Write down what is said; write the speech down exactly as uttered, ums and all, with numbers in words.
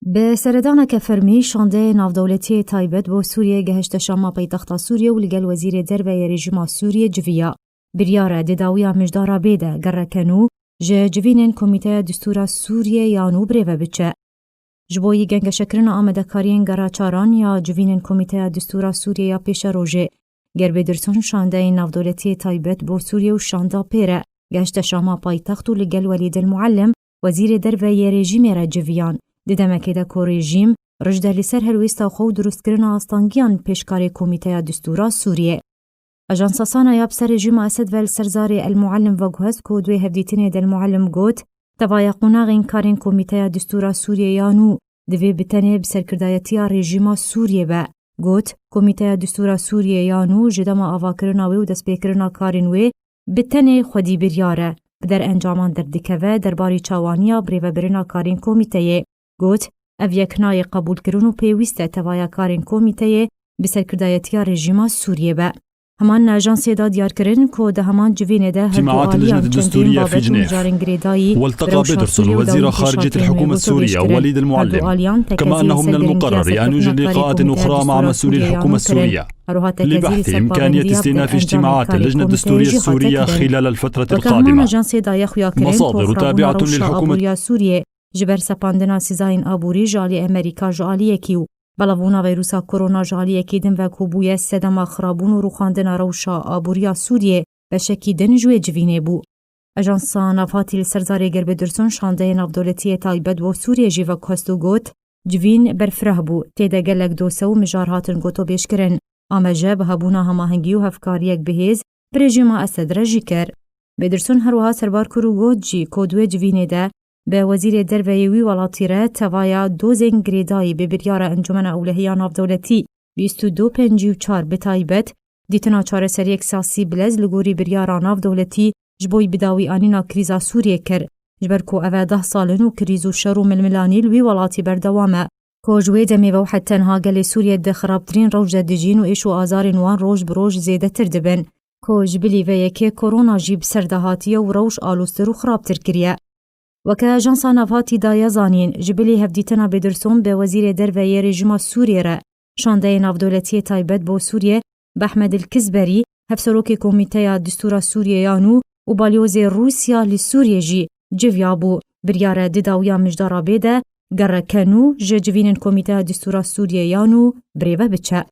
Bi seredaneke fermî, şandeyê navdewletiyê taybet bo Sûriyê gehişte Şama paytexta Sûriyê û li gel wezîrê derve yê rejîma Sûriyê civiya. Biryar e di dawiya mijdara bê de gereke nû ji civînên Komîteya Distûra Sûriyê ya nû birêve biçe. Ji bo yî gengeşekirina amadekariyên gera çaran ya civînên Komîteya Distûra Sûriyê ya pêşerojê, Gerbêdirson şandeyên navdewletiyê taybet bo Sûriyê û şanda pê re gehişte Şama paytext û li gel Welîd el Muallim, wezîrê derve yê rejîmê re civiyan. Di demekê de ku rejîm rij de li ser helwêsta xwe û dirustkirina astangiyan pêşkarê Komîteya Distûra Sûriyê. Ajansa SANA ya bi ser rejîma Esed ve li ser zarê El Muallim veguhest ku di wê hevdîtinê de El Muallim got, tevaya qonaxên karên Komîteya Distûra Sûriyê ya nû divê bi tenê bi serkirdayetiya rejîma Sûriyê be. Got, Komîteya Distûra Sûriyê ya nû ji dema avakirina wê û destpêkirina karên wê bi tenê xwedî biryar e. Bi der encaman derdikeve derbarî çawaniya birêvebirina karên komîteyê. Got, ev yek nayê qebûlkirin û pêwîst e tevaya karên komîteyê bi serkirdayetiya rejîma Sûriyê be. Heman ajansê da diyar kirin ku di heman civînê de her du Cemaat aliyan Lejneti çendîn Desturiye babet û Fîcnêf mijarên girêdayî والتقى bi rewşa بيدرسون Sûriyê û وزير dervekî خارجية şartiyên wê الحكومة gotinên السورية kirin. وليد Her المعلم، du aliyan كما tekezî li أنه من serkirdina المقرر أن يجري serkirdina لقاءات أخرى مع مسؤولي الحكومة السورية. لبحث إمكانية استئناف اجتماعات اللجنة الدستورية السورية خلال الفترة القادمة. Weke heman ajansê daye xuya kirin ku مصادر تابعة للحكومة Sûriyê ji ber sepandina sîzayên aborî ji alî Amerîka ji aliyekî û belavbûna vîrusa korona ji aliyekî din ve ku bûye sedema xirabûn û rûxandina rewşa aboriya Sûriyê beşekî din ji wê civînê bû. Ajansa Navhatî li ser zarê Gerbêdirson şandeyê navdewletiyê taybet bo Sûriyê jî veguhest û got, civîn berfireh bû, tê de gelek dose û mijar hatin gotobêjkirin. Ameje bi hebûna hemahengî û hevkariyek bihêz bi rejîma Esed re jî kir. Bêdirson her wiha serbar kir û got jî ku di wê civînê de bi wezîrê derve yê wî welatî re tevaya dozên girêdayî bi biryara Encûmena Ewlehiya Navdewletî bîst û du pêncî û çar bi taybet dîtina çareseriyek siyasî bilez li gorî biryara navdewletî ji bo bidawî anîna krîza Sûriyê kir. Ji ber ku ev e deh sal in û krîz û şer û milmilanî li wî welatî berdewam e. Ku ji wê demê ve û het tenha gelê Sûriyê di xirabtirîn rewş de dijîn û êş û azarên wan roj bi roj zêdetir dibin. Ku ji bilî vê yekê korona jî bi ser de hatiye û rewş aloztir û xirabtir kiriye. Weke Ajansa Navhatî daye zanîn, ji bilî hevdîtina Bêdirson bi wezîrê derve yê rejîma Sûriyê re şandeyê navdewletiyê taybet bo Sûriyê, bi Ehmed el Kizberî, hevserokê Komîteya Distûra Sûriyê ya nû û balyozê Rûsya li Sûriyê jî civiya bû. Biryar e di dawiya mijdara bê de gereke nû ji civînên Komîteya Distûra Sûriyê ya nû birêve biçe.